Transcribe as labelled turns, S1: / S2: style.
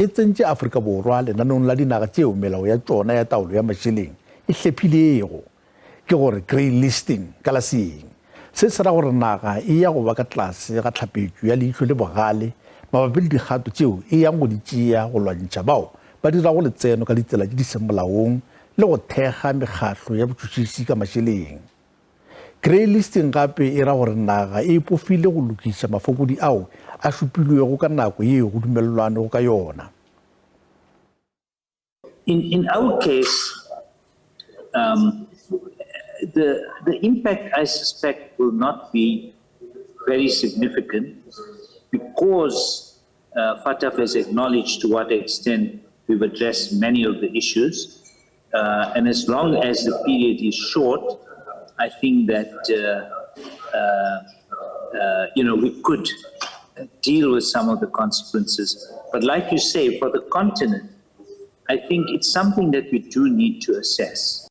S1: E tsentše Afrika Borwa lenaneong la dinaga tšeo melao ya tšona ya taolo ya mašeleng e hlephilego, ke gore grey listing ka la seeng. Se se ra gore naga e ya go ba ka tlase ga tlhapetšo ya leihlo le bogale mabapi le dikgato tšeo e yang go di tšea go lwantšha bao ba dirago letseno ka ditsela tše di seng molaong le go thekga mekgahlo ya botšhotšhisi ka mašeleng. Grey listing gape e ra gore naga e ipofile go lokiša mafokodi ao a šupilwego ka nako yeo go dumelelwanego ka yona.
S2: In, in our case, um, the, the impact, I suspect, will not be very significant because uh, FATF has acknowledged to what extent we've addressed many of the issues. Uh, and as long as the period is short, I think that, uh, uh, uh, you know, we could deal with some of the consequences. But like you say, for the continent, I think it's something that we do need to assess.